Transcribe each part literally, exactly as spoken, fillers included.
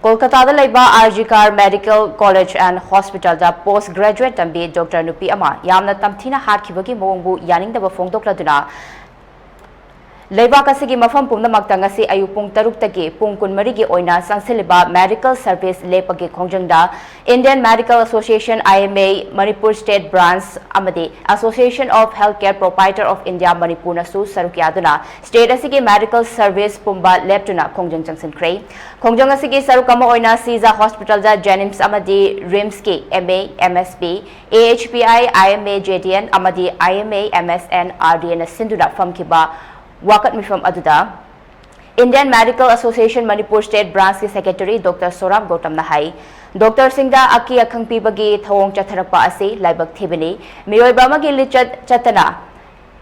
ꯀꯣꯜꯀꯇꯥꯗ ꯂꯩꯕ R G Kar medical college and ꯍꯣꯁꯄꯤꯇꯥꯜꯗ post graduate ꯇꯝꯕꯤ ꯗꯣꯛꯇꯔ ꯅꯨꯄꯤ ꯑꯃ ꯌꯥꯝꯅ ꯇꯝꯊꯤꯅ ꯍꯥꯠꯈꯤꯕꯒꯤ ꯃꯑꯣꯡꯕꯨ ꯌꯥꯅꯤꯡꯗꯕ ꯐꯣꯡꯗꯣꯛꯂꯗꯨꯅ ꯂꯩꯕꯥꯛ ꯑꯁꯤꯒꯤ ꯃꯐꯝ ꯄꯨꯝꯅꯃꯛꯇ ꯉꯁꯤ ꯑꯌꯨꯛ ꯄꯨꯡ ꯇꯔꯨꯛꯇꯒꯤ ꯄꯨꯡ ꯀꯨꯟꯃꯔꯤꯒꯤ ꯑꯣꯏꯅ ꯆꯪꯁꯤꯜꯂꯤꯕ ꯃꯦꯗꯤꯀꯦꯜ ꯁꯔꯚꯤꯁ ꯂꯦꯞꯄꯒꯤ ꯈꯣꯡꯖꯪꯗ Indian Medical Association, I M A, Manipur State Branch ꯑꯃꯗꯤ Association of Healthcare Provider of India, ꯃꯅꯤꯄꯨꯔꯅꯁꯨ ꯁꯔꯨꯛ ꯌꯥꯗꯨꯅ ꯁ꯭ꯇꯦꯠ ꯑꯁꯤꯒꯤ ꯃꯦꯗꯤꯀꯦꯜ ꯁꯔꯚꯤꯁ ꯄꯨꯝꯕ ꯂꯦꯞꯇꯨꯅ ꯈꯣꯡꯖꯪ ꯆꯪꯁꯤꯟꯈ꯭ꯔꯦ꯫ ꯈꯣꯡꯖꯪ ꯑꯁꯤꯒꯤ ꯁꯔꯨꯛ ꯑꯃ ꯑꯣꯏꯅ ꯁꯤꯖꯥ ꯍꯣꯁꯄꯤꯇꯥꯜꯗ JNIMS ꯑꯃꯗꯤ RIMSꯀꯤ M A, M S P, A H P I, I M A J D N ꯑꯃꯗꯤ I M A M S N R D N ꯅ ꯁꯤꯟꯗꯨꯅ ꯐꯝꯈꯤꯕ ꯋꯥꯀꯠ ꯃꯤꯐꯝ ꯑꯗꯨꯗ Indian Medical Association Manipur State Branchꯀꯤ ꯁꯦꯀ꯭ꯔꯦꯇꯔꯤ ꯗꯣꯛꯇꯔ ꯁꯣꯔꯥꯝ ꯒꯧꯇꯝꯅ ꯍꯥꯏ, ꯗꯣꯛꯇꯔꯁꯤꯡꯗ ꯑꯀꯤ ꯑꯈꯪ ꯄꯤꯕꯒꯤ ꯊꯧꯑꯣꯡ ꯆꯠꯊꯔꯛꯄ ꯑꯁꯤ ꯂꯥꯏꯕꯛ ꯊꯤꯕꯅꯤ꯫ ꯃꯤꯑꯣꯏꯕ ꯑꯃꯒꯤ ꯂꯤꯆꯠ ꯆꯠꯇꯅ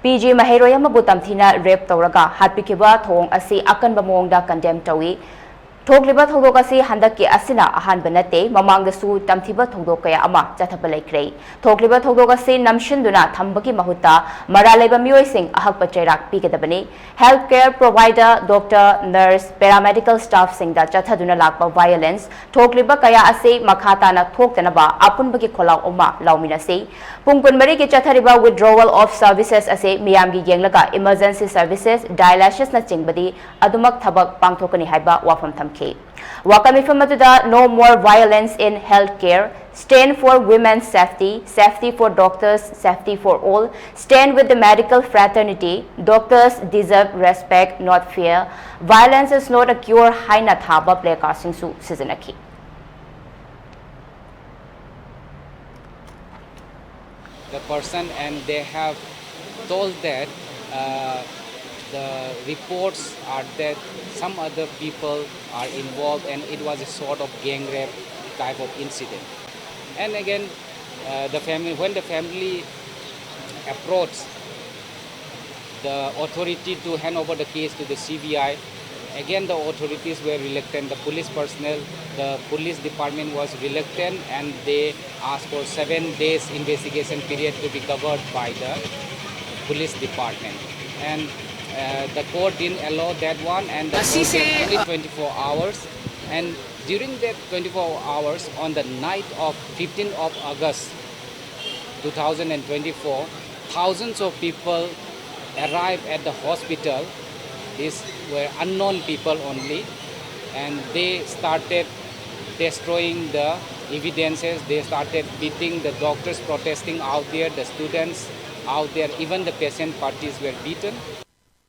ꯄꯤ ꯖꯤ ꯃꯍꯩꯔꯣꯏ ꯑꯃꯕꯨ ꯇꯝꯊꯤꯅ ꯔꯦꯞ ꯇꯧꯔꯒ ꯍꯥꯠꯄꯤꯈꯤꯕ ꯊꯧꯑꯣꯡ ꯑꯁꯤ ꯑꯀꯟꯕ ꯃꯑꯣꯡꯗ ꯀꯟꯗꯦꯝ ꯇꯧꯏ꯫ ꯊꯣꯛꯂꯤꯕ ꯊꯧꯗꯣꯛ ꯑꯁꯤ ꯍꯟꯗꯛꯀꯤ ꯑꯁꯤꯅ ꯑꯍꯥꯟꯕ ꯅꯠꯇꯦ, ꯃꯃꯥꯡꯗꯁꯨ ꯇꯝꯊꯤꯕ ꯊꯧꯗꯣꯛ ꯀꯌꯥ ꯑꯃ ꯆꯠꯊꯕ ꯂꯩꯈ꯭ꯔꯦ꯫ ꯊꯣꯛꯂꯤꯕ ꯊꯧꯗꯣꯛ ꯑꯁꯤ ꯅꯝꯁꯤꯟꯗꯨꯅ ꯊꯝꯕꯒꯤ ꯃꯍꯨꯠꯇ ꯃꯔꯥꯜ ꯂꯩꯕ ꯃꯤꯑꯣꯏꯁꯤꯡ ꯑꯍꯛꯄ ꯆꯩꯔꯥꯛ ꯄꯤꯒꯗꯕꯅꯤ꯫ Health care provider, doctor, nurse, paramedical staffꯁꯤꯡꯗ ꯆꯠꯊꯗꯨꯅ ꯂꯥꯛꯄ violence ꯊꯣꯛꯂꯤꯕ ꯀꯌꯥ ꯑꯁꯤ ꯃꯈꯥ ꯇꯥꯅ ꯊꯣꯛꯇꯅꯕ ꯑꯄꯨꯟꯕꯒꯤ ꯈꯣꯜꯂꯥꯎ ꯑꯃ ꯂꯥꯎꯃꯤꯟꯅꯁꯤ꯫ ꯄꯨꯡ ꯀꯨꯟꯃꯔꯤꯒꯤ ꯆꯠꯊꯔꯤꯕ withdrawal of services ꯑꯁꯤ ꯃꯤꯌꯥꯝꯒꯤ ꯌꯦꯡꯂꯒ emergency services, dialysis ꯅꯆꯤꯡꯕꯗꯤ ꯑꯗꯨꯃꯛ ꯊꯕꯛ ꯄꯥꯡꯊꯣꯛꯀꯅꯤ ꯍꯥꯏꯕ ꯋꯥꯐꯝ ꯊꯝꯈꯤ꯫ ꯋꯥꯀꯠ ꯃꯤꯐꯝ ꯑꯗꯨꯗ No more violence in healthcare, stand for women's safety, safety for doctors, safety for all, stand with the medical fraternity, doctors deserve respect, not fear, violence is not a cure ꯍꯥꯏꯅ ꯊꯥꯕ placardꯁꯤꯡꯁꯨ ꯁꯤꯖꯤꯟꯅꯈꯤ꯫ The person, and they have told that uh, the reports are that some other people are involved and it was a sort of gang rape type of incident. And again, uh, the family, when the family approached the authority to hand over the case to the C B I, again the authorities were reluctant, the police personnel, the police department was reluctant, and they asked for seven days investigation period to be covered by the police department. And uh, the court didn't allow that one, and the court gave only twenty-four hours. And During that twenty-four hours, on the night of fifteenth of August two thousand twenty-four, thousands of people arrived at the hospital. These were unknown people only, and they started destroying the evidences. They started beating the doctors protesting out there, the students out there, even the patient parties were beaten.